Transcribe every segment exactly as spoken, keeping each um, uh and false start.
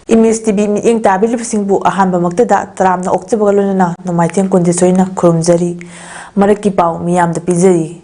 Image T V ꯃꯤꯠꯌꯦꯡ ꯇꯥꯕꯤꯔꯤꯕꯁꯤꯡꯕꯨ ꯑꯍꯥꯟꯕꯃꯛꯇꯗ ꯇꯔꯥꯝꯅ ꯑꯣꯛꯆꯕꯒ ꯂꯣꯏꯅꯅ ꯅꯣꯡꯃꯥꯏꯊꯦꯝ ꯀꯨꯟꯖꯤꯠ ꯁꯣꯏꯅ ꯈꯨꯔꯨꯝꯖꯔꯤ꯫ ꯃꯔꯛꯀꯤ ꯄꯥꯎ ꯃꯤꯌꯥꯝꯗ ꯄꯤꯖꯔꯤ꯫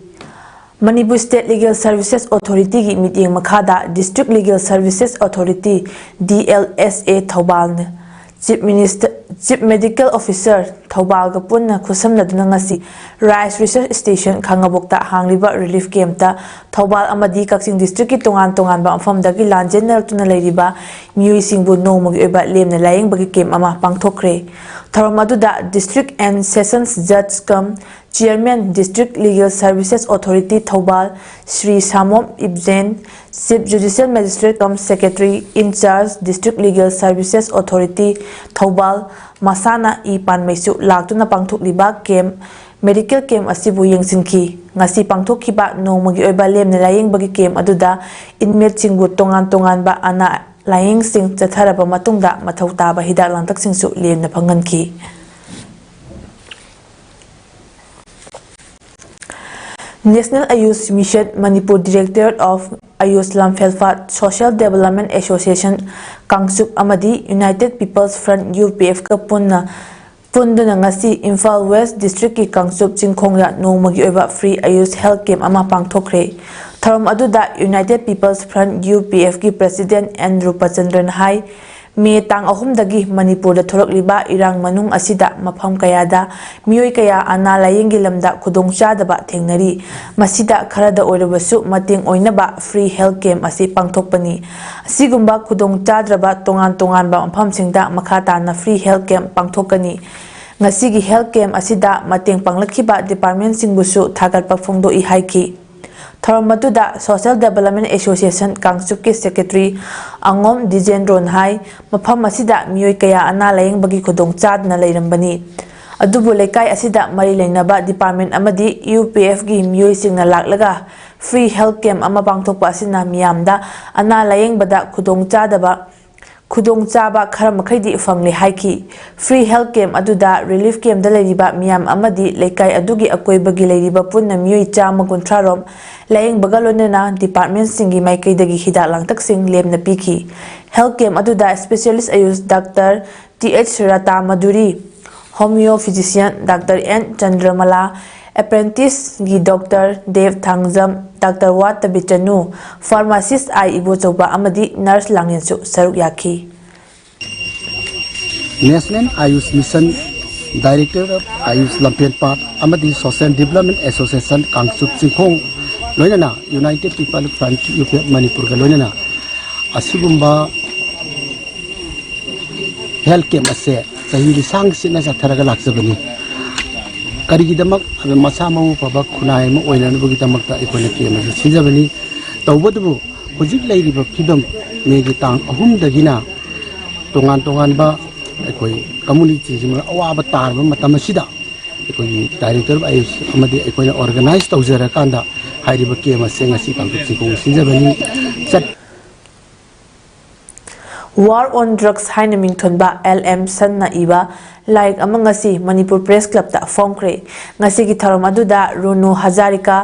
Manipur State Legal Services Authority ꯒꯤ ꯃꯤꯠꯌꯦꯡ ꯃꯈꯥꯗ District Legal Services Authority, D L S A, ꯊꯧꯕꯥꯜꯅ Chief Minister, Chief Medical Officer ꯊꯧꯕꯥꯜꯒ ꯄꯨꯟꯅ ꯈꯨꯠꯁꯝꯅꯗꯨꯅ ꯉꯁꯤ Rice Research Station ꯈꯥꯉꯕꯣꯛꯇ ꯍꯥꯡꯂꯤꯕ relief camp ꯇ ꯊꯧꯕꯥꯜ ꯑꯃꯗꯤ ꯀꯛꯆꯤꯡ district ꯀꯤ ꯇꯣꯉꯥꯟ ꯇꯣꯉꯥꯟꯕ ꯃꯐꯝꯗꯒꯤ ꯂꯥꯟꯖꯦꯟꯅꯔꯛꯇꯨꯅ ꯂꯩꯔꯤꯕ ꯃꯤꯑꯣꯏꯁꯤꯡꯕꯨ ꯅꯣꯡꯃꯒꯤ ꯑꯣꯏꯕ ꯂꯦꯝꯅ ꯂꯥꯌꯦꯡꯕꯒꯤ camp ꯑꯃ ꯄꯥꯡꯊꯣꯛꯈ꯭ꯔꯦ꯫ ꯊꯧꯔꯝ ꯑꯗꯨꯗ District and Sessions Judge cum Chairman, District Legal Services Authority Thoubal, Shri ꯁꯥꯃꯣꯝ ꯏꯕꯖꯦꯟ, Chief Judicial Magistrate cum Secretary in charge, District Legal Services Authority Thoubal, ꯃꯁꯥꯅ ꯏ ꯄꯥꯟꯕꯩꯁꯨ ꯂꯥꯛꯇꯨꯅ ꯄꯥꯡꯊꯣꯛꯂꯤꯕ camp, medical camp ꯑꯁꯤꯕꯨ ꯌꯦꯡꯁꯤꯟꯈꯤ꯫ ꯉꯁꯤ ꯄꯥꯡꯊꯣꯛꯈꯤꯕ ꯅꯣꯡꯃꯒꯤ ꯑꯣꯏꯕ ꯂꯦꯝꯅ ꯂꯥꯌꯦꯡꯕꯒꯤ camp ꯑꯗꯨꯗ inmate ꯁꯤꯡꯕꯨ ꯇꯣꯉꯥꯟ ꯇꯣꯉꯥꯟꯕ ꯑꯅꯥ ꯂꯥꯌꯦꯡꯁꯤꯡ ꯆꯠꯊꯔꯕ ꯃꯇꯨꯡꯗ ꯃꯊꯧ ꯇꯥꯕ ꯍꯤꯗꯥꯛ ꯂꯥꯡꯊꯛꯁꯤꯡꯁꯨ ꯂꯦꯝꯅ ꯐꯪꯍꯟꯈꯤ꯫ National Ayush Mission Manipur, Directorate of Ayush Lamfelfat, Social Development Association Kangchup ꯑꯃꯗꯤ United People's Front, U P F ꯀ ꯄꯨꯟꯅ ꯄꯨꯟꯗꯨꯅ ꯉꯁꯤ ꯏꯝꯐꯥꯜ West District ꯀꯤ ꯀꯥꯡꯆꯨꯞ ꯆꯤꯡꯈꯣꯡꯗ ꯅꯣꯡꯃꯒꯤ ꯑꯣꯏꯕ free Ayush health camp ꯑꯃ ꯄꯥꯡꯊꯣꯛꯈ꯭ꯔꯦ꯫ ꯊꯧꯔꯝ ꯑꯗꯨꯗ United People's Front, U P F ꯀꯤ President N ꯔꯨꯄꯆꯟꯗ꯭ꯔꯟ ꯍꯥꯏ, ꯃꯦ ꯇꯥꯡ ꯑꯍꯨꯝꯗꯒꯤ ꯃꯅꯤꯄꯨꯔꯗ ꯊꯣꯔꯛꯂꯤꯕ ꯏꯔꯥꯡ ꯃꯅꯨꯡ ꯑꯁꯤꯗ ꯃꯐꯝ ꯀꯌꯥꯗ ꯃꯤꯑꯣꯏ ꯀꯌꯥ ꯑꯅꯥ ꯂꯥꯌꯦꯡꯒꯤ ꯂꯝꯗ ꯈꯨꯗꯣꯡꯆꯥꯗꯕ ꯊꯦꯡꯅꯔꯤ꯫ ꯃꯁꯤꯗ ꯈꯔꯗ ꯑꯣꯏꯔꯕꯁꯨ ꯃꯇꯦꯡ ꯑꯣꯏꯅꯕ free health camp ꯑꯁꯤ ꯄꯥꯡꯊꯣꯛꯄꯅꯤ꯫ ꯑꯁꯤꯒꯨꯝꯕ ꯈꯨꯗꯣꯡꯆꯥꯗ꯭ꯔꯕ ꯇꯣꯉꯥꯟ ꯇꯣꯉꯥꯟꯕ ꯃꯐꯝꯁꯤꯡꯗ ꯃꯈꯥ ꯇꯥꯅ free health camp ꯄꯥꯡꯊꯣꯛꯀꯅꯤ꯫ ꯉꯁꯤꯒꯤ health camp ꯑꯁꯤꯗ ꯃꯇꯦꯡ ꯄꯥꯡꯂꯛꯈꯤꯕ department ꯁꯤꯡꯕꯨꯁꯨ ꯊꯥꯒꯠꯄ ꯐꯣꯡꯗꯣꯛꯏ ꯍꯥꯏꯈꯤ꯫ ꯊꯧꯔꯝ ꯑꯗꯨꯗ Social Development Association ꯀꯥꯡꯆꯨꯞꯀꯤ Secretary ꯑꯉꯣꯝ ꯗꯤꯖꯦꯟꯗ꯭ꯔꯣꯟ ꯍꯥꯏ, ꯃꯐꯝ ꯑꯁꯤꯗ ꯃꯤꯑꯣꯏ ꯀꯌꯥ ꯑꯅꯥ ꯂꯥꯌꯦꯡꯕꯒꯤ ꯈꯨꯗꯣꯡ ꯆꯥꯗꯅ ꯂꯩꯔꯝꯕꯅꯤ꯫ ꯑꯗꯨꯕꯨ ꯂꯩꯀꯥꯏ ꯑꯁꯤꯗ ꯃꯔꯤ ꯂꯩꯅꯕ department ꯑꯃꯗꯤ U P F ꯀꯤ ꯃꯤꯑꯣꯏꯁꯤꯡꯅ ꯂꯥꯛꯂꯒ free health camp ꯑꯃ ꯄꯥꯡꯊꯣꯛꯄ ꯑꯁꯤꯅ ꯃꯤꯌꯥꯝꯗ ꯑꯅꯥ ꯂꯥꯌꯦꯡꯕꯗ ꯈꯨꯗꯣꯡ ꯆꯥꯗꯕ ꯈꯨꯗꯣꯡꯆꯥꯕ ꯈꯔ ꯃꯈꯩꯗꯤ ꯐꯪꯂꯦ ꯍꯥꯏꯈꯤ꯫ Free health camp ꯑꯗꯨꯗ relief campꯇ ꯂꯩꯔꯤꯕ ꯃꯤꯌꯥꯝ ꯑꯃꯗꯤ ꯂꯩꯀꯥꯏ ꯑꯗꯨꯒꯤ ꯑꯀꯣꯏꯕꯒꯤ ꯂꯩꯔꯤꯕ ꯄꯨꯟꯅ ꯃꯤꯑꯣꯏ ꯆꯥꯝꯃ ꯀꯨꯟꯊ꯭ꯔꯥ ꯔꯣꯝ ꯂꯥꯌꯦꯡꯕꯒ ꯂꯣꯏꯅꯅ departmentꯁꯤꯡꯒꯤ ꯃꯥꯏꯀꯩꯗꯒꯤ ꯍꯤꯗꯥꯛ ꯂꯥꯡꯊꯛꯁꯤꯡ ꯂꯦꯝꯅ ꯄꯤꯈꯤ꯫ Health camp ꯑꯗꯨꯗ specialist AYUSH doctor T H Rata Madhuri, homeo physician doctor N Chandramala, apprenticesꯒꯤ ꯗꯣꯛꯇꯔ ꯗꯦꯕ ꯊꯥꯡꯖꯝ, ꯗꯥꯛꯇꯔ ꯋꯥ ꯇꯕꯤꯆꯅꯨ, pharmacist ꯑꯥꯏ ꯏꯕꯣꯆꯧꯕ ꯑꯃꯗꯤ nurse ꯂꯥꯡꯂꯦꯟꯁꯨ ꯁꯔꯨꯛ ꯌꯥꯈꯤ꯫ National Ayush Mission, Director of Ayush ꯂꯝꯐꯦꯜꯄꯥꯠ ꯑꯃꯗꯤ Social Development Association ꯀꯥꯡꯆꯨꯞ ꯆꯤꯡꯈꯣꯡ, ꯂꯣꯏꯅꯅ United People Front, U P F ꯃꯅꯤꯄꯨꯔꯒ ꯂꯣꯏꯅꯅ ꯑꯁꯤꯒꯨꯝꯕ health camp ꯑꯁꯦ ꯆꯍꯤ ꯂꯤꯁꯥꯡ ꯁꯤꯠꯅ ꯆꯠꯊꯔꯒ ꯂꯥꯛꯆꯕꯅꯤ꯫ ꯀꯔꯤꯒꯤꯗꯃꯛ? ꯑꯗꯨ ꯃꯁꯥ ꯃꯎ ꯐꯕ ꯈꯨꯟꯅꯥꯏ ꯑꯃ ꯑꯣꯏꯅꯅꯕꯒꯤꯗꯃꯛꯇ ꯑꯩꯈꯣꯏꯅ camp ꯑꯁꯤ ꯁꯤꯟꯖꯕꯅꯤ꯫ ꯇꯧꯕꯇꯕꯨ ꯍꯧꯖꯤꯛ ꯂꯩꯔꯤꯕ ꯐꯤꯕꯝ, ꯃꯦꯒꯤ ꯇꯥꯡ ꯑꯍꯨꯝꯗꯒꯤꯅ ꯇꯣꯉꯥꯟ ꯇꯣꯉꯥꯟꯕ ꯑꯩꯈꯣꯏ communityꯁꯤꯡꯅ ꯑꯋꯥꯕ ꯇꯥꯔꯕ ꯃꯇꯝ ꯑꯁꯤꯗ ꯑꯩꯈꯣꯏꯒꯤ Director of Ayush ꯑꯃꯗꯤ ꯑꯩꯈꯣꯏꯅ organize ꯇꯧꯖꯔꯀꯥꯟꯗ ꯍꯥꯏꯔꯤꯕ camp ꯑꯁꯤ ꯉꯁꯤ ꯀꯥꯡꯆꯨꯞ ꯆꯤꯡꯈꯣꯡ ꯁꯤꯟꯖꯕꯅꯤ꯫ ꯆꯠ- War on Drugs ꯍꯥꯏꯅ ꯃꯤꯡꯊꯣꯟꯕ ꯑꯦꯜ ꯑꯦꯝ ꯁꯟꯅ ꯏꯕ ꯂꯥꯏꯔꯤꯛ ꯑꯃ ꯉꯁꯤ ꯃꯅꯤꯄꯨꯔ Press Clubꯇ ꯐꯣꯡꯈ꯭ꯔꯦ꯫ ꯉꯁꯤꯒꯤ ꯊꯧꯔꯝ ꯑꯗꯨꯗ Ronu Hazarika,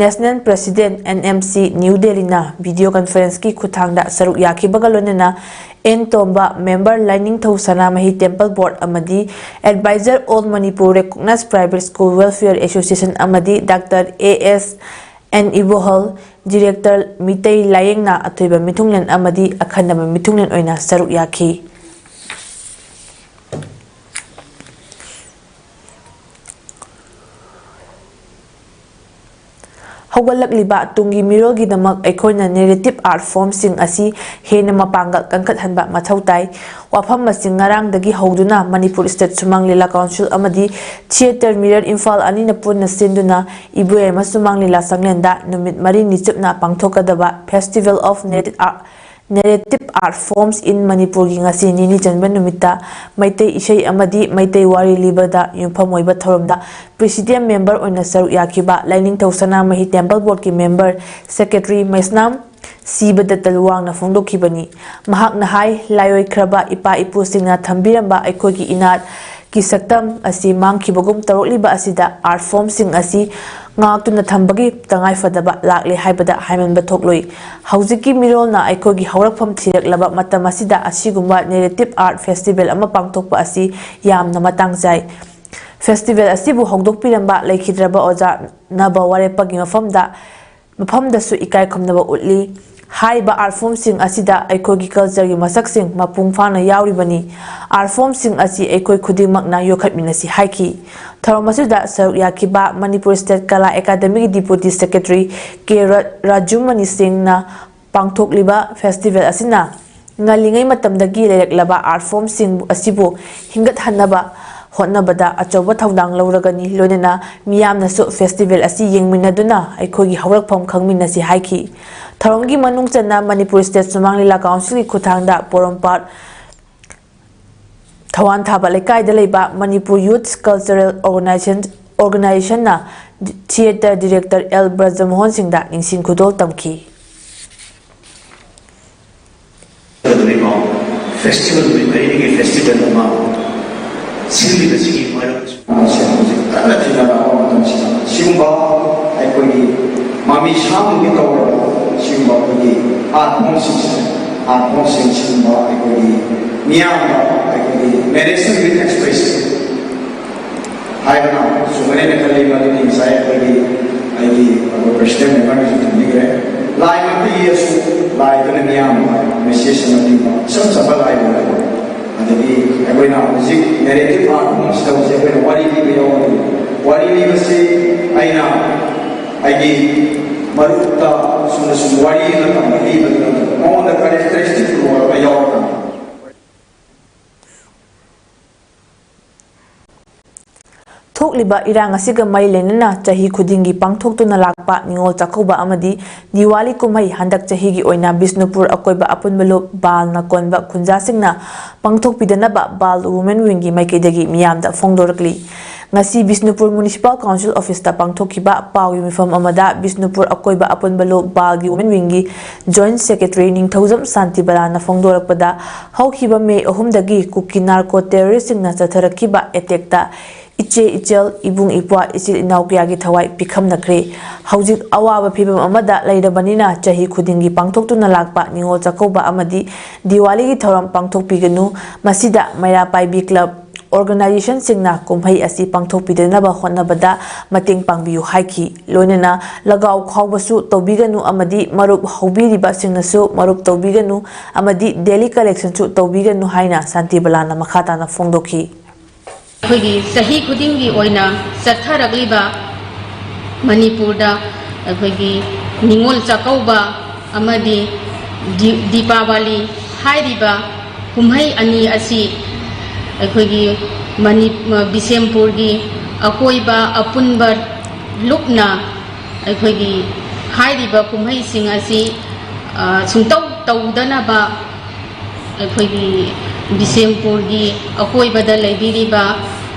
National President, N M C, new ꯗꯦꯜꯂꯤꯅ video conferenceꯀꯤ ꯈꯨꯠꯊꯥꯡꯗ ꯁꯔꯨꯛ ꯌꯥꯈꯤꯕꯒ ꯂꯣꯏꯅꯅ N Tomba, member Lainingthou Sanamahi Temple Board ꯑꯃꯗꯤ advisor All Manipur Recognized Private School Welfare Association ꯑꯃꯗꯤ doctor A S N Ibohal, director Meetei ꯂꯥꯌꯦꯡꯅ ꯑꯊꯣꯏꯕ ꯃꯤꯊꯨꯡꯂꯦꯟ ꯑꯃꯗꯤ ꯑꯈꯟꯅꯕ ꯃꯤꯊꯨꯡꯂꯦꯟ ꯑꯣꯏꯅ ꯁꯔꯨꯛ ꯌꯥꯈꯤ꯫ ꯍꯧꯒꯠꯂꯛꯂꯤꯕ ꯇꯨꯡꯒꯤ ꯃꯤꯔꯣꯜꯒꯤꯗꯃꯛ ꯑꯩꯈꯣꯏꯅ narrative art formꯁꯤꯡ ꯑꯁꯤ ꯍꯦꯟꯅ ꯃꯄꯥꯡꯒꯜ ꯀꯟꯈꯠꯍꯟꯕ ꯃꯊꯧ ꯇꯥꯏ꯫ ꯋꯥꯐꯝ ꯑꯁꯤ ꯉꯔꯥꯡꯗꯒꯤ ꯍꯧꯗꯨꯅ ꯃꯅꯤꯄꯨꯔ State ꯁꯨꯃꯥꯡ ꯂꯤꯂꯥ Council ꯑꯃꯗꯤ Theatre Mirror ꯏꯝꯐꯥꯜ ꯑꯅꯤꯅ ꯄꯨꯟꯅ ꯁꯤꯟꯗꯨꯅ ꯏꯕꯣꯌꯥꯏꯃ ꯁꯨꯃꯥꯡ ꯂꯤꯂꯥ ꯁꯪꯂꯦꯟꯗ ꯅꯨꯃꯤꯠ ꯃꯔꯤꯅꯤ ꯆꯨꯞꯅ ꯄꯥꯡꯊꯣꯛꯀꯗꯕ Festival of Narrative Art, Narrative Art Forms in ꯃꯅꯤꯄꯨꯔꯒꯤ ꯉꯁꯤ ꯅꯤꯅꯤ ꯆꯟꯕ ꯅꯨꯃꯤꯠꯇ ꯃꯩꯇꯩ ꯏꯁꯩ ꯑꯃꯗꯤ ꯃꯩꯇꯩ ꯋꯥꯔꯤ ꯂꯤꯕꯗ ꯌꯨꯝꯐꯝ ꯑꯣꯏꯕ ꯊꯧꯔꯝꯗ President member ꯑꯣꯏꯅ ꯁꯔꯨꯛ ꯌꯥꯈꯤꯕ ꯂꯥꯏꯅꯤꯡꯊꯧ ꯁꯅꯥꯃꯍꯤ Temple Boardꯀꯤ member, secretary ꯃꯩꯁꯅꯥꯝ ꯁꯤꯕꯗꯠꯇ ꯂꯨꯋꯥꯡꯅ ꯐꯣꯡꯗꯣꯛꯈꯤꯕꯅꯤ꯫ ꯃꯍꯥꯛꯅ ꯍꯥꯏ, ꯂꯥꯏꯑꯣꯏꯈ꯭ꯔꯕ ꯏꯄꯥ ꯏꯄꯨꯁꯤꯡꯅ ꯊꯝꯕꯤꯔꯝꯕ ꯑꯩꯈꯣꯏꯒꯤ ꯏꯅꯥꯠꯀꯤ ꯁꯛꯇꯝ ꯑꯁꯤ ꯃꯥꯡꯈꯤꯕꯒꯨꯝ ꯇꯧꯔꯛꯂꯤꯕ ꯑꯁꯤꯗ art form ꯁꯤꯡ ꯑꯁꯤ ꯉꯥꯛꯇꯨꯅ ꯊꯝꯕꯒꯤ ꯇꯉꯥꯏꯐꯗꯕ ꯂꯥꯛꯂꯦ ꯍꯥꯏꯕꯗ ꯍꯥꯏꯃꯟꯕ ꯊꯣꯛꯂꯣꯏ꯫ ꯍꯧꯖꯤꯛꯀꯤ ꯃꯤꯔꯣꯜꯅ ꯑꯩꯈꯣꯏꯒꯤ ꯍꯧꯔꯛꯐꯝ ꯊꯤꯔꯛꯂꯕ ꯃꯇꯝ ꯑꯁꯤꯗ ꯑꯁꯤꯒꯨꯝꯕ narrative art festival ꯑꯃ ꯄꯥꯡꯊꯣꯛꯄ ꯑꯁꯤ ꯌꯥꯝꯅ ꯃꯇꯥꯡ ꯆꯥꯏ꯫ Festival ꯑꯁꯤꯕꯨ ꯍꯧꯗꯣꯛꯄꯤꯔꯝꯕ ꯂꯩꯈꯤꯗ꯭ꯔꯕ ꯑꯣꯖꯥ ꯅꯕ ꯋꯥꯔꯦꯞꯄꯒꯤ ꯃꯐꯝꯗ ꯃꯐꯝꯗꯁꯨ ꯏꯀꯥꯏ ꯈꯨꯝꯅꯕ ꯎꯠꯂꯤ꯫ ꯍꯥꯏꯔꯤꯕ art form ꯁꯤꯡ ꯑꯁꯤꯗ ꯑꯩꯈꯣꯏꯒꯤ culture ꯒꯤ ꯃꯁꯛꯁꯤꯡ ꯃꯄꯨꯡ ꯐꯥꯅ ꯌꯥꯎꯔꯤꯕꯅꯤ꯫ Art form ꯁꯤꯡ ꯑꯁꯤ ꯑꯩꯈꯣꯏ ꯈꯨꯗꯤꯡꯃꯛꯅ ꯌꯣꯛꯈꯠꯃꯤꯟꯅꯁꯤ ꯍꯥꯏꯈꯤ꯫ ꯊꯧꯔꯝ ꯑꯁꯤꯗ ꯁꯔꯨꯛ ꯌꯥꯈꯤꯕ ꯃꯅꯤꯄꯨꯔ State ꯀꯂꯥ ꯑꯦꯀꯥꯗꯃꯤꯒꯤ Deputy Secretary ꯀꯦ ꯔ-, ꯔꯥꯖꯨꯃꯅꯤ ꯁꯤꯡꯅ ꯄꯥꯡꯊꯣꯛꯂꯤꯕ festival ꯑꯁꯤꯅ ꯉꯜꯂꯤꯉꯩ ꯃꯇꯝꯗꯒꯤ ꯂꯩꯔꯛꯂꯕ art form ꯁꯤꯡ ꯑꯁꯤꯕꯨ ꯍꯤꯡꯒꯠꯍꯟꯅꯕ ꯍꯣꯠꯅꯕꯗ ꯑꯆꯧꯕ ꯊꯧꯗꯥꯡ ꯂꯧꯔꯒꯅꯤ, ꯂꯣꯏꯅꯅ ꯃꯤꯌꯥꯝꯅꯁꯨ festival ꯑꯁꯤ ꯌꯦꯡꯃꯤꯟꯅꯗꯨꯅ ꯑꯩꯈꯣꯏꯒꯤ ꯍꯧꯔꯛꯐꯝ ꯈꯪꯃꯤꯟꯅꯁꯤ ꯍꯥꯏꯈꯤ꯫ ꯊꯧꯔꯝꯒꯤ ꯃꯅꯨꯡ ꯆꯟꯅ ꯃꯅꯤꯄꯨꯔ State ꯁꯨꯃꯥꯡ ꯂꯤꯂꯥ council ꯒꯤ ꯈꯨꯠꯊꯥꯡꯗ ꯄꯣꯔꯣꯝꯄꯥꯠ ꯊꯋꯥꯟ ꯊꯥꯕ ꯂꯩꯀꯥꯏꯗ ꯂꯩꯕ Manipur Youth Cultural Organization, Organization ꯅ theatre director ꯑꯦꯜ ꯕ꯭ꯔꯖꯃꯣꯍꯟ ꯁꯤꯡꯗ ꯅꯤꯡꯁꯤꯡ ꯈꯨꯗꯣꯜ ꯇꯝꯈꯤ꯫ ꯐꯦꯁꯇꯤꯚꯦꯜ ꯅꯨꯃꯤꯠ ꯃꯔꯤꯅꯤꯒꯤ ꯐꯦꯁꯇꯤꯚꯦꯜ ꯑꯃ ꯁꯤꯜꯂꯤꯕꯁꯤꯒꯤ ꯃꯔꯝꯁꯨ ꯃꯁꯤ ꯍꯧꯖꯤꯛ ꯀꯟꯅ ꯊꯤꯅꯔꯛꯄ ꯃꯇꯝꯁꯤꯗ ꯁꯤꯒꯨꯝꯕ ꯑꯩꯈꯣꯏꯒꯤ ꯃꯃꯤ ꯁꯥꯝꯕꯒꯤ ꯇꯧꯔꯕ ꯁꯤꯒꯨꯝꯕ ꯑꯩꯈꯣꯏꯒꯤ art form ꯁꯤꯡꯁꯦ, art form ꯁꯤꯡ ꯁꯤꯒꯨꯝꯕ ꯑꯩꯈꯣꯏꯒꯤ ꯃꯤꯌꯥꯝꯗ ꯑꯩꯈꯣꯏꯒꯤ narration with expression ꯍꯥꯏꯕꯅ ꯆꯨꯝꯒꯅꯦꯅ ꯈꯜꯂꯤ꯫ ꯃꯗꯨꯗꯤ ꯉꯁꯥꯏ ꯑꯩꯈꯣꯏꯒꯤ, ꯑꯩꯒꯤ ꯑꯩꯈꯣꯏ president member ꯅꯁꯨ ꯊꯝꯕꯤꯈ꯭ꯔꯦ꯫ ꯂꯥꯏꯃꯛꯇ ꯌꯦꯛꯑꯁꯨ ꯂꯥꯏꯗꯨꯅ ꯃꯤꯌꯥꯝꯕ message ꯑꯃ ꯄꯤꯕ ꯏꯁꯝ ꯆꯝꯕ ꯂꯥꯏ ꯑꯣꯏꯔꯕ꯫ ꯑꯗꯒꯤ ꯑꯩꯈꯣꯏꯅ ꯍꯧꯖꯤꯛ narrative art ꯐꯣꯡꯕꯁꯤꯗ ꯍꯧꯖꯤꯛ ꯑꯩꯈꯣꯏꯅ ꯋꯥꯔꯤ ꯂꯤꯕ ꯌꯥꯎꯔꯤ꯫ ꯋꯥꯔꯤ ꯂꯤꯕꯁꯤ ꯑꯩꯅ ꯑꯩꯒꯤ ꯃꯔꯨꯞꯇ ꯁꯨꯝꯅ ꯁꯨꯝ ꯋꯥꯔꯤ ꯑꯃ ꯇꯝꯕ ꯂꯤꯕꯗꯨ ꯅꯠꯇꯕ ꯃꯉꯣꯟꯗ characteristic ꯑꯣꯏꯕ ꯌꯥꯎꯔꯛꯀꯅꯤ꯫ ꯊꯣꯛꯂꯤꯕ ꯏꯔꯥꯡ ꯑꯁꯤꯒ ꯃꯔꯤ ꯂꯩꯅꯅ ꯆꯍꯤ ꯈꯨꯗꯤꯡꯒꯤ ꯄꯥꯡꯊꯣꯛꯇꯨꯅ ꯂꯥꯛꯄ ꯅꯤꯉꯣꯜ ꯆꯥꯛꯀꯧꯕ ꯑꯃꯗꯤ ꯗꯤꯋꯥꯂꯤ ꯀꯨꯝꯍꯩ ꯍꯟꯗꯛ ꯆꯍꯤꯒꯤ ꯑꯣꯏꯅ ꯕꯤꯁꯅꯨꯄꯨꯔ ꯑꯀꯣꯏꯕ ꯑꯄꯨꯟꯕ ꯂꯨꯞ ꯕꯥꯜꯅ ꯀꯣꯟꯕ ꯈꯨꯟꯖꯥꯁꯤꯡꯅ ꯄꯥꯡꯊꯣꯛꯄꯤꯗꯅꯕ ꯕꯥꯜ ꯋꯨꯃꯦꯟ ꯋꯤꯡꯒꯤ ꯃꯥꯏꯀꯩꯗꯒꯤ ꯃꯤꯌꯥꯝꯗ ꯐꯣꯡꯗꯣꯔꯛꯂꯤ꯫ ꯉꯁꯤ ꯕꯤꯁꯅꯨꯄꯨꯔ ꯃ꯭ꯌꯨꯅꯤꯁꯤꯄꯥꯜ ꯀꯥꯎꯟꯁꯤꯜ ꯑꯣꯐꯤꯁꯇ ꯄꯥꯡꯊꯣꯛꯈꯤꯕ ꯄꯥꯎꯒꯤ ꯃꯤꯐꯝ ꯑꯃꯗ ꯕꯤꯁꯅꯨꯄꯨꯔ ꯑꯀꯣꯏꯕ ꯑꯄꯨꯟꯕ ꯂꯨꯞ ꯕꯥꯜꯒꯤ ꯋꯨꯃꯦꯟ ꯋꯤꯡꯒꯤ ꯖꯣꯏꯟꯠ ꯁꯦꯀ꯭ꯔꯦꯇꯔꯤ ꯅꯤꯡꯊꯧꯖꯝ ꯁꯥꯟꯇꯤꯕꯂꯥꯅ ꯐꯣꯡꯗꯣꯔꯛꯄꯗ, ꯍꯧꯈꯤꯕ ꯃꯦ ꯑꯍꯨꯝꯗꯒꯤ ꯀꯨꯀꯤ ꯅꯥꯔꯀꯣ ꯇꯦꯔꯣꯔꯤꯁꯁꯤꯡꯅ ꯆꯠꯊꯔꯛꯈꯤꯕ ꯑꯦꯇꯦꯛꯇ ꯏꯆꯦ ꯏꯆꯜ, ꯏꯕꯨꯡ ꯏꯄ꯭ꯋꯥ, ꯏꯆꯤꯜ ꯏꯅꯥꯎ ꯀꯌꯥꯒꯤ ꯊꯋꯥꯏ ꯄꯤꯈꯝꯅꯈ꯭ꯔꯦ꯫ ꯍꯧꯖꯤꯛ ꯑꯋꯥꯕ ꯐꯤꯕꯝ ꯑꯃꯗ ꯂꯩꯔꯕꯅꯤꯅ ꯆꯍꯤ ꯈꯨꯗꯤꯡꯒꯤ ꯄꯥꯡꯊꯣꯛꯇꯨꯅ ꯂꯥꯛꯄ ꯅꯤꯉꯣꯜ ꯆꯥꯛꯀꯧꯕ ꯑꯃꯗꯤ ꯗꯤꯋꯥꯂꯤꯒꯤ ꯊꯧꯔꯝ ꯄꯥꯡꯊꯣꯛꯄꯤꯒꯅꯨ꯫ ꯃꯁꯤꯗ ꯃꯩꯔꯥ ꯄꯥꯏꯕꯤ ꯀ꯭ꯂꯕ ꯑꯣꯔꯒꯅꯥꯏꯖꯦꯁꯟꯁꯤꯡꯅ ꯀꯨꯝꯍꯩ ꯑꯁꯤ ꯄꯥꯡꯊꯣꯛꯄꯤꯗꯅꯕ ꯍꯣꯠꯅꯕꯗ ꯃꯇꯦꯡ ꯄꯥꯡꯕꯤꯌꯨ ꯍꯥꯏꯈꯤ꯫ ꯂꯣꯏꯅꯅ ꯂꯒꯥꯎ ꯈꯥꯎꯕꯁꯨ ꯇꯧꯕꯤꯒꯅꯨ ꯑꯃꯗꯤ ꯃꯔꯨꯞ ꯍꯧꯕꯤꯔꯤꯕꯁꯤꯡꯅꯁꯨ ꯃꯔꯨꯞ ꯇꯧꯕꯤꯒꯅꯨ ꯑꯃꯗꯤ ꯗꯦꯂꯤ ꯀꯂꯦꯛꯁꯟꯁꯨ ꯇꯧꯕꯤꯒꯅꯨ ꯍꯥꯏꯅ ꯁꯥꯟꯇꯤꯕꯂꯥꯅ ꯃꯈꯥ ꯇꯥꯅ ꯐꯣꯡꯗꯣꯛꯈꯤ꯫ ꯑꯩꯈꯣꯏꯒꯤ ꯆꯍꯤ ꯈꯨꯗꯤꯡꯒꯤ ꯑꯣꯏꯅ ꯆꯠꯊꯔꯛꯂꯤꯕ ꯃꯅꯤꯄꯨꯔꯗ ꯑꯩꯈꯣꯏꯒꯤ ꯅꯤꯉꯣꯜ ꯆꯥꯛꯀꯧꯕ ꯑꯃꯗꯤ ꯗꯤ-, ꯗꯤꯄꯥꯋꯂꯤ ꯍꯥꯏꯔꯤꯕ ꯀꯨꯝꯍꯩ ꯑꯅꯤ ꯑꯁꯤ ꯑꯩꯈꯣꯏꯒꯤ ꯃꯅꯤ-, ꯕꯤꯁꯦꯝꯄꯨꯔꯒꯤ ꯑꯀꯣꯏꯕ ꯑꯄꯨꯟꯕ ꯂꯨꯞꯅ ꯑꯩꯈꯣꯏꯒꯤ ꯍꯥꯏꯔꯤꯕ ꯀꯨꯝꯍꯩꯁꯤꯡ ꯑꯁꯤ, ꯑ, ꯁꯨꯡꯇꯧ ꯇꯧꯗꯅꯕ ꯑꯩꯈꯣꯏꯒꯤ ꯕꯤꯁꯦꯝꯄꯨꯔꯒꯤ ꯑꯀꯣꯏꯕꯗ ꯂꯩꯕꯤꯔꯤꯕ,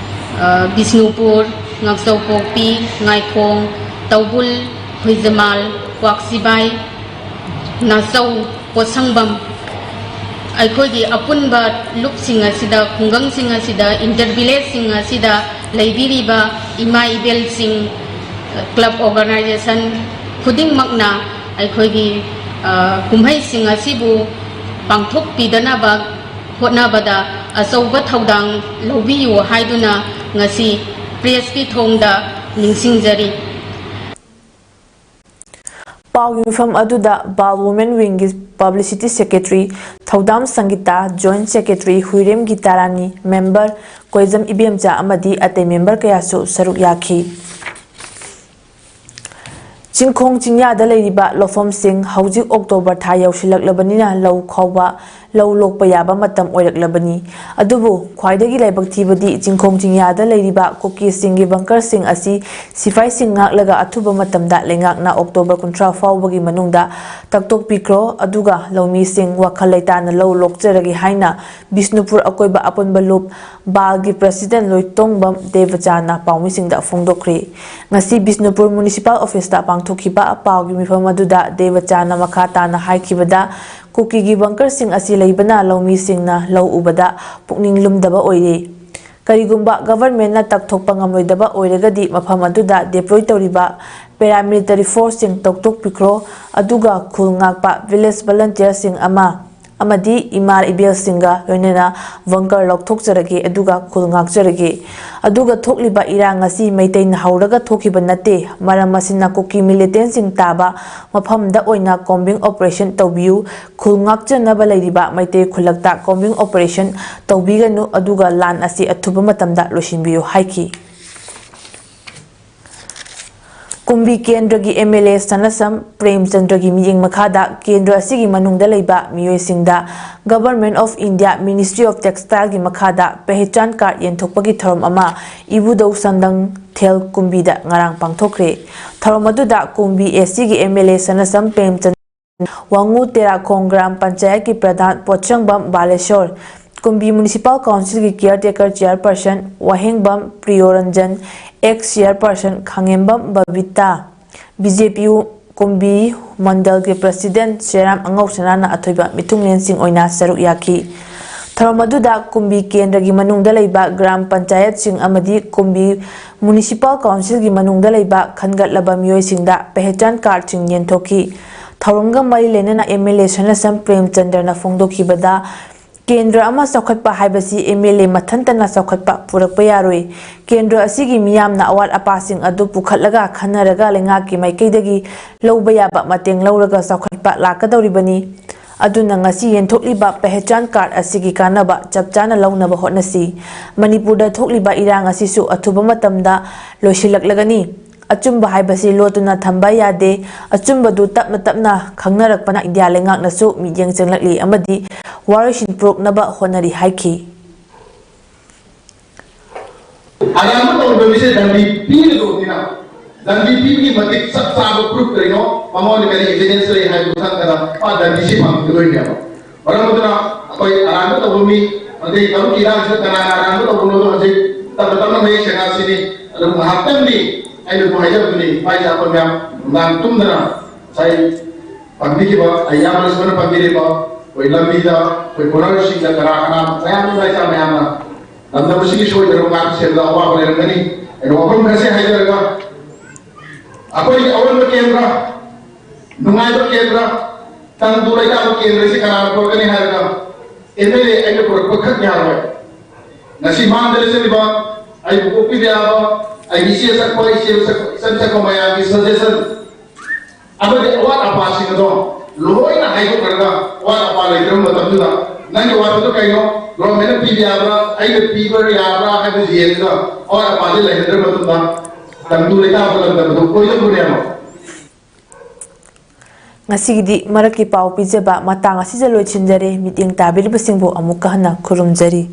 ꯑ, ꯕꯤꯁꯅꯨꯄꯨꯔ, ꯉꯥꯛꯆꯧꯄꯣꯛꯄꯤ, ꯉꯥꯏꯈꯣꯡ, ꯇꯧꯕꯨꯜ, ꯍꯨꯏꯖꯃꯥꯜ, ꯀ꯭ꯋꯥꯛꯁꯤꯕꯥꯏ, ꯅꯥꯆꯧ, ꯄꯣꯠꯁꯪꯕꯝ, ꯑꯩꯈꯣꯏꯒꯤ ꯑꯄꯨꯟꯕ ꯂꯨꯞꯁꯤꯡ ꯑꯁꯤꯗ, ꯈꯨꯡꯒꯪꯁꯤꯡ ꯑꯁꯤꯗ, ꯏꯟꯇꯔ ꯚꯤꯂꯦꯖꯁꯤꯡ ꯑꯁꯤꯗ ꯂꯩꯕꯤꯔꯤꯕ ꯏꯃꯥ ꯏꯕꯦꯜꯁꯤꯡ, ꯀ꯭ꯂꯕ ꯑꯣꯔꯒꯅꯥꯏꯖꯦꯁꯟ ꯈꯨꯗꯤꯡꯃꯛꯅ ꯑꯩꯈꯣꯏꯒꯤ, ꯑ, ꯀꯨꯝꯍꯩꯁꯤꯡ ꯑꯁꯤꯕꯨ ꯄꯥꯡꯊꯣꯛꯄꯤꯗꯅꯕ ꯍꯣꯠꯅꯕꯗ ꯑꯆꯧꯕ ꯊꯧꯗꯥꯡ ꯂꯧꯕꯤꯌꯨ ꯍꯥꯏꯗꯨꯅ ꯉꯁꯤ ꯄ꯭ꯔꯦꯁꯀꯤ ꯊꯣꯡꯗ ꯅꯤꯡꯁꯤꯡꯖꯔꯤ꯫ ꯄꯥꯎꯒꯤ ꯃꯤꯐꯝ ꯑꯗꯨꯗ ꯕꯥꯜ ꯋꯨꯃꯦꯟ ꯋꯤꯡꯒꯤ ꯄꯕ꯭ꯂꯤꯁꯤꯇꯤ ꯁꯦꯀ꯭ꯔꯦꯇꯔꯤ ꯊꯧꯗꯥꯝ ꯁꯪꯒꯤꯇꯥ, ꯖꯣꯏꯟꯠ ꯁꯦꯀ꯭ꯔꯦꯇꯔꯤ ꯍꯨꯏꯔꯦꯝ ꯒꯤꯇꯥꯔꯥꯅꯤ, ꯃꯦꯝꯕꯔ ꯀꯣꯏꯖꯝ ꯏꯕꯦꯝꯆꯥ ꯑꯃꯗꯤ ꯑꯇꯩ ꯃꯦꯝꯕꯔ ꯀꯌꯥꯁꯨ ꯁꯔꯨꯛ ꯌꯥꯈꯤ꯫ ꯆꯤꯡꯈꯣꯡ ꯆꯤꯡꯌꯥꯗ ꯂꯩꯔꯤꯕ ꯂꯧꯐꯝꯁꯤꯡ ꯍꯧꯖꯤꯛ ꯑꯣꯛꯇꯣꯕꯔ ꯊꯥ ꯌꯧꯁꯤꯜꯂꯛꯂꯕꯅꯤꯅ ꯂꯧ ꯈꯥꯎꯕ ꯂꯧ ꯂꯣꯛꯄ ꯌꯥꯕ ꯃꯇꯝ ꯑꯣꯏꯔꯛꯂꯕꯅꯤ꯫ ꯑꯗꯨꯕꯨ ꯈ꯭ꯋꯥꯏꯗꯒꯤ ꯂꯥꯏꯕꯛ ꯊꯤꯕꯗꯤ ꯆꯤꯡꯈꯣꯡ ꯆꯤꯡꯌꯥꯗ ꯂꯩꯔꯤꯕ ꯀꯨꯀꯤꯁꯤꯡꯒꯤ ꯕꯪꯀꯔꯁꯤꯡ ꯑꯁꯤ ꯁꯤꯐꯥꯏꯁꯤꯡ ꯉꯥꯛꯂꯒ ꯑꯊꯨꯕ ꯃꯇꯝꯗ ꯂꯩꯉꯥꯛꯅ ꯑꯣꯛꯇꯣꯕꯔ ꯀꯨꯟꯊ꯭ꯔꯥ ꯐꯥꯎꯕꯒꯤ ꯃꯅꯨꯡꯗ ꯇꯛꯊꯣꯛꯄꯤꯈ꯭ꯔꯣ, ꯑꯗꯨꯒ ꯂꯧꯃꯤꯁꯤꯡ ꯋꯥꯈꯜ ꯂꯩꯇꯥꯅ ꯂꯧ ꯂꯣꯛꯆꯔꯒꯦ ꯍꯥꯏꯅ ꯕꯤꯁꯅꯨꯄꯨꯔ ꯑꯀꯣꯏꯕ ꯑꯄꯨꯟꯕ ꯂꯨꯞ ꯕꯥꯜꯒꯤ ꯄ꯭ꯔꯁꯤꯗꯦꯟ ꯂꯣꯏꯇꯣꯡꯕꯝ ꯗꯦꯕꯆꯥꯅ ꯄꯥꯎꯃꯤꯁꯤꯡꯗ ꯐꯣꯡꯗꯣꯛꯈ꯭ꯔꯦ꯫ ꯉꯁꯤ ꯕꯤꯁꯅꯨꯄꯨꯔ ꯃ꯭ꯌꯨꯅꯤꯁꯤꯄꯥꯜ ꯑꯣꯐꯤꯁꯇ ꯄꯥꯡꯊꯣꯛꯈꯤꯕ ꯄꯥꯎꯒꯤ ꯃꯤꯐꯝ ꯑꯗꯨꯗ ꯗꯦꯕꯆꯥꯅ ꯃꯈꯥ ꯇꯥꯅ ꯍꯥꯏꯈꯤꯕꯗ, ꯀꯨꯀꯤꯒꯤ ꯕꯪꯀꯔꯁꯤꯡ ꯑꯁꯤ ꯂꯩꯕꯅ ꯂꯧꯃꯤꯁꯤꯡꯅ ꯂꯧ ꯎꯕꯗ ꯄꯨꯛꯅꯤꯡ ꯂꯨꯝꯗꯕ ꯑꯣꯏꯔꯦ꯫ ꯀꯔꯤꯒꯨꯝꯕ ꯒꯚꯔꯟꯃꯦꯟꯠꯅ ꯇꯛꯊꯣꯛꯄ ꯉꯝꯂꯣꯏꯗꯕ ꯑꯣꯏꯔꯒꯗꯤ ꯃꯐꯝ ꯑꯗꯨꯗ ꯗꯤꯄ꯭ꯂꯣꯏ ꯇꯧꯔꯤꯕ ꯄꯦꯔꯥꯃꯤꯂꯤꯇꯔꯤ ꯐꯣꯔꯁꯁꯤꯡ ꯇꯧꯊꯣꯛꯄꯤꯈ꯭ꯔꯣ, ꯑꯗꯨꯒ ꯈꯨꯜ ꯉꯥꯛꯄ ꯚꯤꯂꯦꯖ ꯚꯂꯟꯇꯤꯌꯔꯁꯤꯡ ꯑꯃ ꯑꯃꯗꯤ ꯏꯃꯥ ꯏꯕꯦꯜꯁꯤꯡꯒ ꯂꯣꯏꯅꯅ ꯕꯪꯀꯔ ꯂꯧꯊꯣꯛꯆꯔꯒꯦ, ꯑꯗꯨꯒ ꯈꯨꯜ ꯉꯥꯛꯆꯔꯒꯦ꯫ ꯑꯗꯨꯒ ꯊꯣꯛꯂꯤꯕ ꯏꯔꯥꯡ ꯑꯁꯤ ꯃꯩꯇꯩꯅ ꯍꯧꯔꯒ ꯊꯣꯛꯈꯤꯕ ꯅꯠꯇꯦ꯫ ꯃꯔꯝ ꯑꯁꯤꯅ ꯀꯨꯀꯤ ꯃꯤꯂꯤꯇꯦꯟꯁꯤꯡ ꯇꯥꯕ ꯃꯐꯝꯗ ꯑꯣꯏꯅ ꯀꯣꯝꯕꯤꯡ ꯑꯣꯄꯔꯦꯁꯟ ꯇꯧꯕꯤꯌꯨ꯫ ꯈꯨꯜ ꯉꯥꯛꯆꯅꯕ ꯂꯩꯔꯤꯕ ꯃꯩꯇꯩ ꯈꯨꯜꯂꯛꯇ ꯀꯣꯝꯕꯤꯡ ꯑꯣꯄꯔꯦꯁꯟ ꯇꯧꯕꯤꯒꯅꯨ, ꯑꯗꯨꯒ ꯂꯥꯟ ꯑꯁꯤ ꯑꯊꯨꯕ ꯃꯇꯝꯗ ꯂꯣꯏꯁꯤꯟꯕꯤꯌꯨ ꯍꯥꯏꯈꯤ꯫ ꯀꯨꯝꯕꯤ ꯀꯦꯟꯗ꯭ꯔꯒꯤ ꯑꯦꯝ ꯑꯦꯜ ꯑꯦ ꯁꯅꯁꯝ ꯄ꯭ꯔꯦꯝꯆꯟꯗ꯭ꯔꯒꯤ ꯃꯤꯠꯌꯦꯡ ꯃꯈꯥꯗ ꯀꯦꯟꯗ꯭ꯔ ꯑꯁꯤꯒꯤ ꯃꯅꯨꯡꯗ ꯂꯩꯕ ꯃꯤꯑꯣꯏꯁꯤꯡꯗ Government of India Ministry of Textileꯒꯤ ꯃꯈꯥꯗ ꯄꯦꯍꯆꯥꯟ ꯀꯥꯔꯗ ꯌꯦꯟꯊꯣꯛꯄꯒꯤ ꯊꯧꯔꯝ ꯑꯃ ꯏꯕꯨꯙꯧ ꯁꯟꯗꯪ ꯊꯦꯜ ꯀꯨꯝꯕꯤꯗ ꯉꯔꯥꯡ ꯄꯥꯡꯊꯣꯛꯈ꯭ꯔꯦ꯫ ꯊꯧꯔꯝ ꯑꯗꯨꯗ ꯀꯨꯝꯕꯤ ꯑꯦꯁ ꯁꯤꯒꯤ M L A ꯁꯅꯁꯝ Premchandra, ꯋꯥꯉꯨ ꯇꯦꯔꯥꯈꯣꯡ gram ꯄꯟꯆꯥꯌꯠꯀꯤ ꯄ꯭ꯔꯙꯥꯟ ꯄꯣꯠꯁꯪꯕꯝ ꯕꯥꯂꯦꯁꯣꯔ, ꯀꯨꯝꯕꯤ ꯃ꯭ꯌꯨꯅꯤꯁꯤꯄꯥꯜ ꯀꯥꯎꯟꯁꯤꯜꯒꯤ ꯀꯤꯌꯔ ꯇꯦꯀꯔ ꯆꯤꯌꯔꯄꯔꯁꯟ ꯋꯥꯍꯦꯡꯕꯝ ꯄ꯭ꯔꯤꯌꯣꯔꯟꯖꯟ, ꯑꯦꯛꯁ ꯆꯤꯌꯔꯄꯔꯁꯟ ꯈꯥꯉꯦꯝꯕꯝ ꯕꯕꯤꯇꯥ, ꯕꯤ ꯖꯦ ꯄꯤ ꯌꯨ ꯀꯨꯝꯕꯤ ꯃꯟꯗꯜꯒꯤ ꯄ꯭ꯔꯁꯤꯗꯦꯟ ꯆꯦꯔꯥꯝ ꯑꯉꯧꯁꯅꯥꯅ ꯑꯊꯣꯏꯕ ꯃꯤꯊꯨꯡꯂꯦꯟꯁꯤꯡ ꯑꯣꯏꯅ ꯁꯔꯨꯛ ꯌꯥꯈꯤ꯫ ꯊꯧꯔꯝ ꯑꯗꯨꯗ ꯀꯨꯝꯕꯤ ꯀꯦꯟꯗ꯭ꯔꯒꯤ ꯃꯅꯨꯡꯗ ꯂꯩꯕ ꯒ꯭ꯔꯥꯝ ꯄꯟꯆꯥꯌꯠꯁꯤꯡ ꯑꯃꯗꯤ ꯀꯨꯝꯕꯤ ꯃ꯭ꯌꯨꯅꯤꯁꯤꯄꯥꯜ ꯀꯥꯎꯟꯁꯤꯜꯒꯤ ꯃꯅꯨꯡꯗ ꯂꯩꯕ ꯈꯟꯒꯠꯂꯕ ꯃꯤꯑꯣꯏꯁꯤꯡꯗ ꯄꯦꯍꯆꯥꯟ ꯀꯥꯔꯗꯁꯤꯡ ꯌꯦꯟꯊꯣꯛꯈꯤ꯫ ꯊꯧꯔꯝꯒ ꯃꯔꯤ ꯂꯩꯅꯅ ꯑꯦꯝ ꯑꯦꯜ ꯑꯦ ꯁꯅꯁꯝ ꯄ꯭ꯔꯦꯝꯆꯟꯗ꯭ꯔꯅ ꯐꯣꯡꯗꯣꯛꯈꯤꯕꯗ, ꯀꯦꯟꯗ꯭ꯔ ꯑꯃ ꯆꯥꯎꯈꯠꯄ ꯍꯥꯏꯕꯁꯤ ꯑꯦꯝ ꯑꯦꯜ ꯑꯦ ꯃꯊꯟꯇꯅ ꯆꯥꯎꯈꯠꯄ ꯄꯨꯔꯛꯄ ꯌꯥꯔꯣꯏ꯫ ꯀꯦꯟꯗ꯭ꯔ ꯑꯁꯤꯒꯤ ꯃꯤꯌꯥꯝꯅ ꯑꯋꯥꯠ ꯑꯄꯥꯁꯤꯡ ꯑꯗꯨ ꯄꯨꯈꯠꯂꯒ ꯈꯟꯅꯔꯒ ꯂꯩꯉꯥꯛꯀꯤ ꯃꯥꯏꯀꯩꯗꯒꯤ ꯂꯧꯕ ꯌꯥꯕ ꯃꯇꯦꯡ ꯂꯧꯔꯒ ꯆꯥꯎꯈꯠꯄ ꯂꯥꯛꯀꯗꯧꯔꯤꯕꯅꯤ꯫ ꯑꯗꯨꯅ ꯉꯁꯤ ꯌꯦꯟꯊꯣꯛꯂꯤꯕ ꯄꯦꯍꯆꯥꯟ ꯀꯥꯔꯗ ꯑꯁꯤꯒꯤ ꯀꯥꯟꯅꯕ ꯆꯞ ꯆꯥꯅ ꯂꯧꯅꯕ ꯍꯣꯠꯅꯁꯤ꯫ ꯃꯅꯤꯄꯨꯔꯗ ꯊꯣꯛꯂꯤꯕ ꯏꯔꯥꯡ ꯑꯁꯤꯁꯨ ꯑꯊꯨꯕ ꯃꯇꯝꯗ ꯂꯣꯏꯁꯤꯜꯂꯛꯂꯒꯅꯤ꯫ ꯑꯆꯨꯝꯕ ꯍꯥꯏꯕꯁꯤ ꯂꯣꯠꯇꯨꯅ ꯊꯝꯕ ꯌꯥꯗꯦ꯫ ꯑꯆꯨꯝꯕꯗꯨ ꯇꯞꯅ ꯇꯞꯅ ꯈꯪꯅꯔꯛꯄꯅ ꯏꯟꯗꯤꯌꯥ ꯂꯩꯉꯥꯛꯅꯁꯨ ꯃꯤꯠꯌꯦꯡ ꯆꯪꯂꯛꯂꯤ ꯑꯃꯗꯤ ꯋꯥꯔꯣꯏꯁꯤꯟ ꯄꯨꯔꯛꯅꯕ ꯍꯣꯠꯅꯔꯤ ꯍꯥꯏꯈꯤ꯫ ꯑꯔꯥꯟꯕ ꯇꯧꯔꯤꯕ ꯃꯤꯁꯦ ꯗꯟꯗꯤ ꯄꯤꯒꯗꯧꯕꯅꯤꯅ, ꯗꯟꯗꯤ ꯄꯤꯕꯒꯤ ꯃꯇꯤꯛ ꯆꯞ ꯆꯥꯕ ꯄ꯭ꯔꯨꯐ ꯀꯔꯤꯅꯣ, ꯃꯉꯣꯟꯗ ꯀꯔꯤ ꯑꯦꯚꯤꯗꯦꯟꯁ ꯂꯩ ꯍꯥꯏꯕꯗꯨ ꯈꯪꯗꯅ ꯃꯥ ꯗꯟꯗꯤꯁꯤ ꯐꯪꯒꯗꯣꯏꯅꯦꯕ꯫ ꯃꯔꯝ ꯑꯗꯨꯅ ꯑꯩꯈꯣꯏ ꯑꯔꯥꯟꯕ ꯇꯧꯕ ꯃꯤ, ꯑꯗꯩ ꯀꯥꯡꯂꯨꯞꯀꯤ ꯏꯔꯥꯡꯁꯤꯗ ꯀꯅꯥꯅ ꯑꯔꯥꯟꯕ ꯇꯧꯕꯅꯣꯗꯣ ꯍꯧꯖꯤꯛ ꯇꯞꯅ ꯇꯞꯅ ꯃꯌꯦꯛ ꯁꯦꯡꯅꯁꯤꯅꯤ꯫ ꯑꯗꯨ ꯉꯥꯏꯍꯥꯛꯇꯪꯗꯤ ꯑꯩꯅ ꯑꯗꯨꯝ ꯍꯥꯏꯖꯕꯗꯨꯅꯤ, ꯏꯄꯥ ꯏꯆꯥ ꯑꯩꯈꯣꯏ ꯃꯌꯥꯝ ꯅꯨꯡꯗꯥꯡ ꯇꯨꯝꯗꯅ ꯉꯁꯥꯏ ꯄꯟꯕꯤꯈꯤꯕ, ꯑꯩ ꯏꯌꯥꯝꯕ ꯂꯛꯁꯃꯟꯅ ꯄꯟꯕꯤꯔꯤꯕ, ꯑꯩꯈꯣꯏ ꯂꯝꯕꯤꯗ ꯑꯩꯈꯣꯏ ꯀꯣꯅꯔꯁꯤꯡꯗ ꯀꯅꯥ ꯀꯅꯥ ꯃꯌꯥꯝ, ꯏꯃꯥ ꯏꯆꯥ ꯃꯌꯥꯝꯅ ꯂꯝꯗꯝ ꯑꯁꯤꯒꯤ ꯁꯣꯏꯗꯅꯕ ꯉꯥꯛ ꯁꯦꯟꯗ ꯑꯋꯥꯕ ꯂꯩꯔꯝꯒꯅꯤ꯫ ꯑꯩꯅ ꯋꯥꯐꯝ ꯈꯔꯁꯦ ꯍꯥꯏꯖꯔꯒ, ꯑꯩꯈꯣꯏꯒꯤ ꯑꯑꯣꯟꯕ ꯀꯦꯟꯗ꯭ꯔ, ꯅꯨꯡꯉꯥꯏꯕ ꯀꯦꯟꯗ꯭ꯔ, ꯇꯪꯗꯨ ꯂꯩꯇꯥꯕ ꯀꯦꯟꯗ꯭ꯔꯁꯤ ꯀꯅꯥꯅ ꯄꯨꯔꯛꯀꯅꯤ ꯍꯥꯏꯔꯒ, ꯑꯦꯝ ꯑꯦꯜ ꯑꯦ ꯑꯩꯅ ꯄꯨꯔꯛꯄ ꯈꯛ ꯌꯥꯔꯣꯏ꯫ ꯉꯁꯤ ꯃꯥꯡꯗ ꯂꯩꯆꯠꯂꯤꯕ ꯑꯩꯕꯨ ꯄꯣꯛꯄꯤꯕ ꯌꯥꯕ, ꯑꯩꯒꯤ ꯏꯆꯦ ꯆꯠꯄ, ꯏꯆꯦ ꯆꯠꯄ, ꯏꯆꯟ ꯆꯠꯄ ꯃꯌꯥꯝꯒꯤ ꯁꯖꯦꯁꯟ ꯑꯃꯗꯤ ꯑꯋꯥꯠ ꯑꯄꯥꯁꯤꯡ ꯑꯗꯣ ꯂꯣꯏꯅ ꯍꯥꯏꯗꯣꯛꯈ꯭ꯔꯒ, ꯑꯋꯥꯠ ꯑꯄꯥ ꯂꯩꯇ꯭ꯔꯕ ꯃꯇꯝꯗꯨꯗ ꯅꯪꯒꯤ ꯑꯋꯥꯠꯄꯗꯣ ꯀꯩꯅꯣ, ꯒꯣꯔꯃꯦꯟꯅ ꯄꯤꯕ ꯌꯥꯕ꯭ꯔꯥ, ꯑꯩꯅ ꯄꯤꯕ ꯌꯥꯕ꯭ꯔꯥ ꯍꯥꯏꯕ ꯌꯦꯡꯉꯒ ꯑꯋꯥꯠ ꯑꯄꯥꯁꯦ ꯂꯩꯍꯟꯗ꯭ꯔꯕ ꯃꯇꯨꯡꯗ ꯇꯪꯗꯨ ꯂꯩꯇꯥꯕ ꯂꯝꯗꯝ ꯑꯗꯨ ꯀꯣꯏꯗꯧꯕꯅꯦꯕ꯫ ꯉꯁꯤꯒꯤꯗꯤ ꯃꯔꯛꯀꯤ ꯄꯥꯎ ꯄꯤꯖꯕ ꯃꯇꯥꯡ ꯑꯁꯤꯗ ꯂꯣꯏꯁꯤꯟꯖꯔꯦ꯫ ꯃꯤꯠꯌꯦꯡ ꯇꯥꯕꯤꯔꯤꯕꯁꯤꯡꯕꯨ ꯑꯃꯨꯛꯀ ꯍꯟꯅ ꯈꯨꯔꯨꯝꯖꯔꯤ꯫